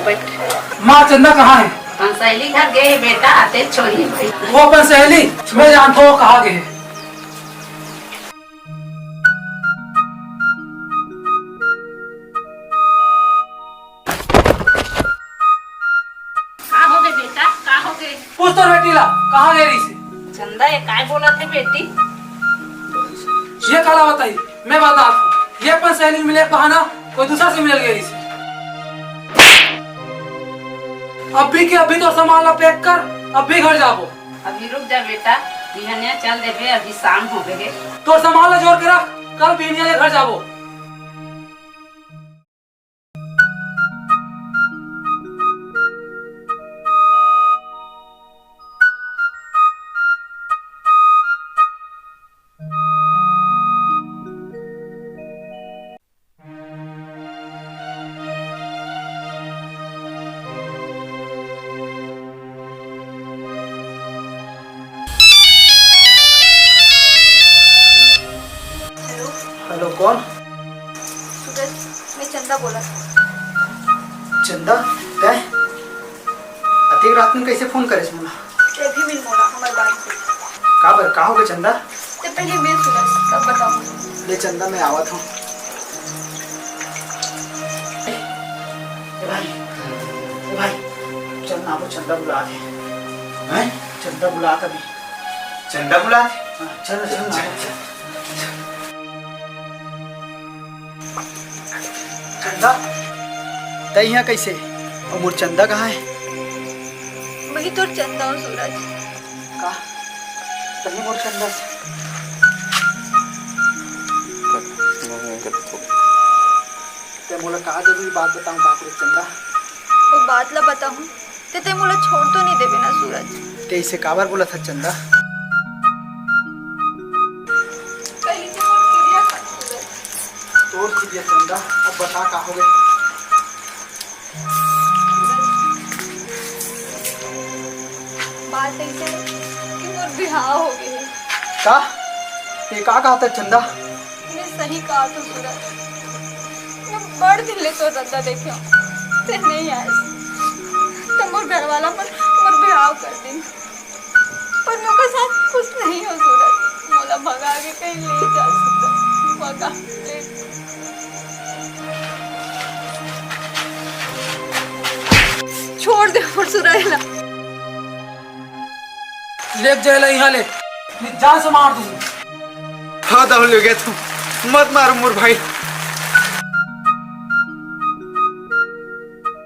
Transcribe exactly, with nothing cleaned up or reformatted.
बैठ। माँ, चंदा कहाँ हे? अपन सहेली घर गे हे बेटा, आते छोड़ी। वो अपन सहेली? मैं जानथों वो कहाँ गे हे। का होगे बेटा, का होगे? पूछ तोर बेटी ला, कहाँ गे रहिस हे? चंदा, ये काय बोलत हे बेटी? ये काला बताही, मैं बतात हूँ। ये अपन सहेली मिले के बहाना कोई दूसरा से मिले गे रहिस हे। अभी के अभी तोर सामान ला pack कर, अभी घर जाबो। अभी रुक जा बेटा, बिहनिया चल देबे, अभी शाम होगे हे। तोर सामान ला जोर के रख, कल बिहनिया ले घर जाबो। हेलो। हेलो, कौन? सूरज, मैं चंदा बोलत हूँ। चंदा, तैं अतेक रात में कैसे फोन करेस मोला? तैं भी मिल मोला, हमर बात होही। काबर, का होगे चंदा? तैं पहली मिल सूरज, तब बताहूँ। ले चंदा, मैं आवत हूँ। ए भाई, ए भाई, चल ना, वो चंदा बुलात हे। हैं? चंदा बुलात हे अभी। चंदा बुलात हे? हाँ, चल ना, चल ना, चल, चल। चंदा, तैं इहाँ कैसे? अउ मोर चंदा कहाँ हे? मैं ही तोर चंदा हूँ सूरज। का? तहीं मोर चंदा से? तैं मोला का जरूरी बात बताहूँ का रे चंदा? वो बात ला बताहूँ, तैं, तैं मोला छोड़ तो नइ देबे ना सूरज? तैं इसे काबर बोलत हस चंदा? कहीं तो मोर किरिया खा सूरज। तोर किरिया चंदा, अब बता का होगे? बात अइसे हे कि मोर बिहाव होगे हे। का? तैं का कहत हस चंदा? मैं सही कहत हूँ सूरज, मैं बड़ दिन ले तोर रद्दा देखे हूँ, तैं नइ आएस। त मोर घरवाला मन मोर बिहाव कर दिन, पर मैं ओकर साथ खुश नइ हूँ सूरज। मोला भगा के कहीं ले जा सूरज, भगा ले। छोड़ दे मोर सूरज ला। लेके जा एला इहाँ ले, नहीं जान से मार दूँ। हाँ, दम ले गया तू, मत मारो मोर भाई।